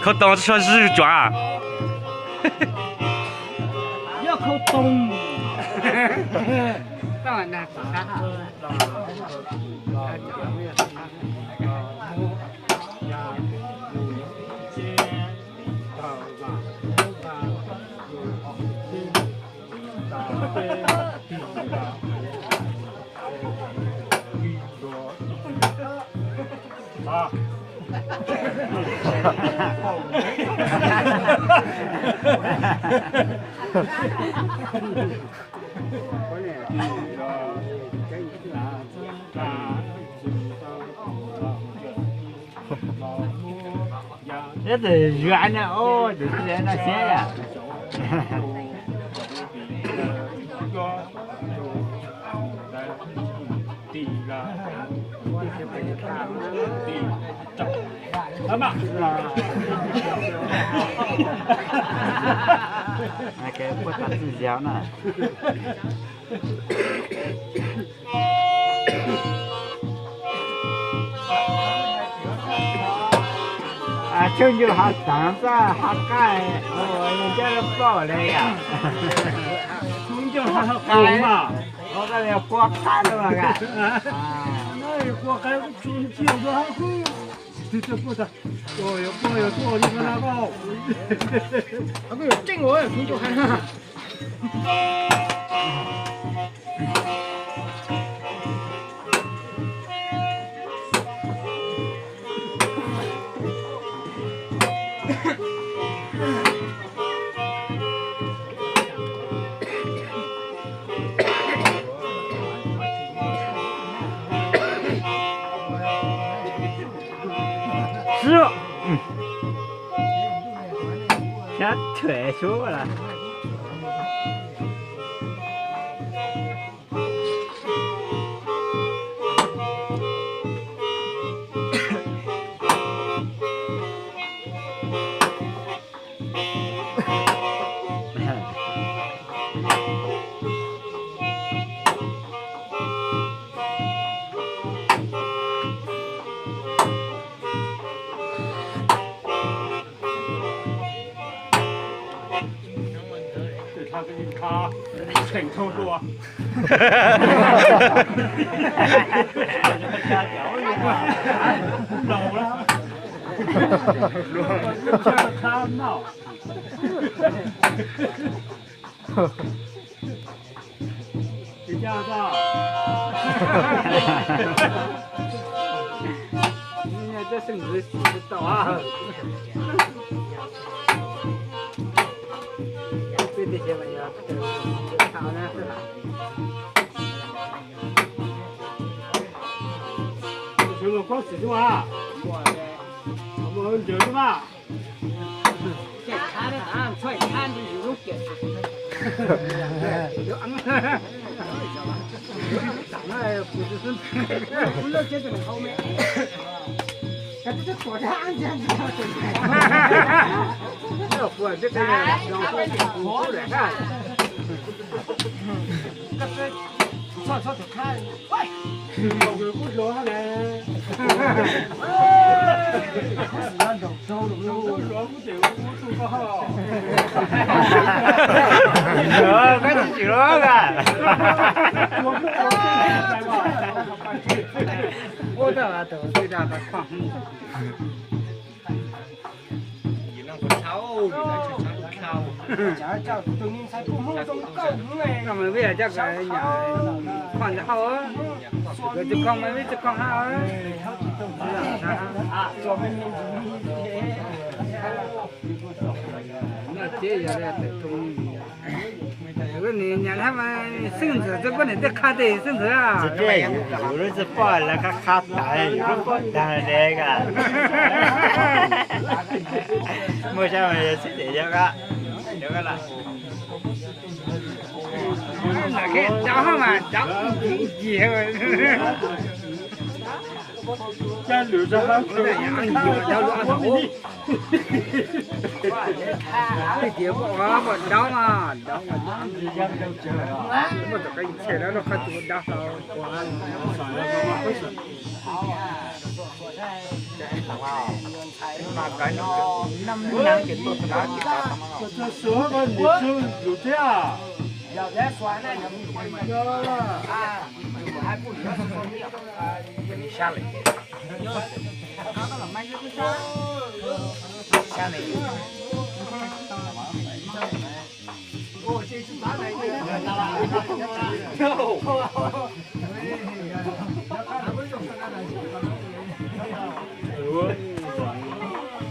Khaub toom tso zwj tsuav. Yog khaub toom. Ib tug zua no, tus tij no siab yom. Puab tas txwj ziav na. Tshuj ncuj hav taav txaj hav qaij, coj lub paum le yom. Quaj qab lug mas. Sab thuam suab lawm. Koj tsis tsis luag a. Koj mas vij coj koj nyom koj ntawd hauj, koj tsis koj mas vij tsis koj hauj. Noj tsev yog tawm too. Nws nyam hab mas xeeb ntxwv txawj poj niam tej qha tes xeeb ntxwv. Yus lub txiv poj lawv qha qha tas yus lub poj dag le ka. Muaj sab mas yog xib tes yog ka, yog ka la. Cov hab mas cov ncig. Caj lwm zog hab, tias muaj dab mas dab, muaj tom qab ntxhe dab no qab tus dab. Lus thiab.